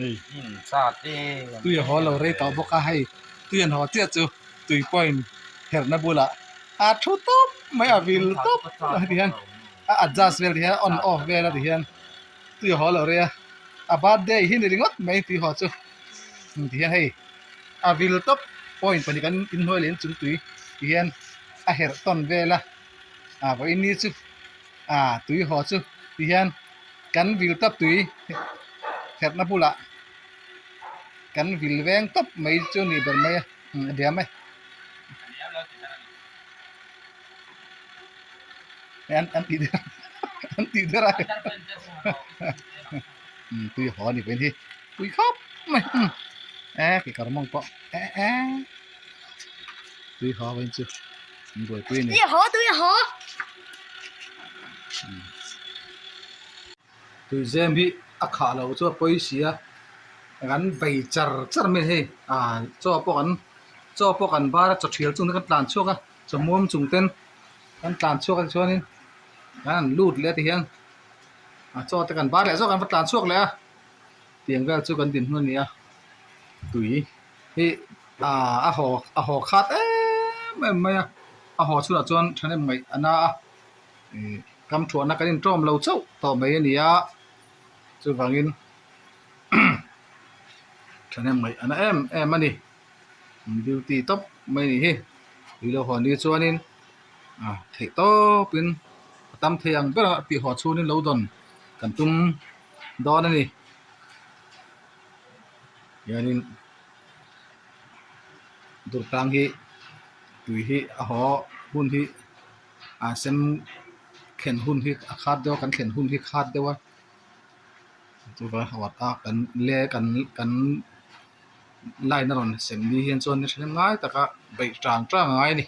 Hei tui a haw lo rei tawh bawk a hei tui an haw chiah chu tui point herhna bulah a thu tawp mai a vil tawp a ti hian a adjust vel ti hian on off vel a ti hian tui a haw lo rei a a birthday hi ni ringawt mai tui haw chu ti hian hei a vil tawp point pahnih kan inhnuai leh inchung tui ti hian a herh tawn vel a ah vawiin ni chu ah tui haw chu ti hian kan vil tawp tui herhna bulah kan vil veng tawp mai chu a nih ber mai a a diam e an an tih der an tih der a tui haw a ni ve hi pui khawp mai e kekawr mawng pawh e e tui haw vawiin chu an buaipui a ni. Tui haw tui haw. Tui zem hi a khah loh chu a pawi si a kan bei char char mai hei ah chaw pawh kan chaw pawh kan bar a chaw thial chung te kan tlan chhuak a chaw hmuam chung ten kan tlan chhuak a tichuanin kan han lut leh a ti hian a chaw te kan bar leh zawk a kan va tlan chhuak leh a tiang vel chu kan din hun a ni a tui hi ah a haw a haw khat em em mai a a haw chhunah chuan thahnem ngaih a na a. Ih kam thuahna kan intawm lo chauh tawh mai a ni a chuvangin thahnem ngaih a na em em a ni duty tawp mai a ni hi tui lo haw ni chuanin ah theih tawpin a tam thei ang ber a tih haw chhungin lo dawn kan tum dawn a ni hianin durtlang hi tui hi a haw hun hi. a sem thlen hun hi a khat deuh a kan thlen hun hi khat deuh a chuvang a a kan le kan kan line a rawn sem ni hian chuan thahnem ngai taka beih tang tang a ngai a ni.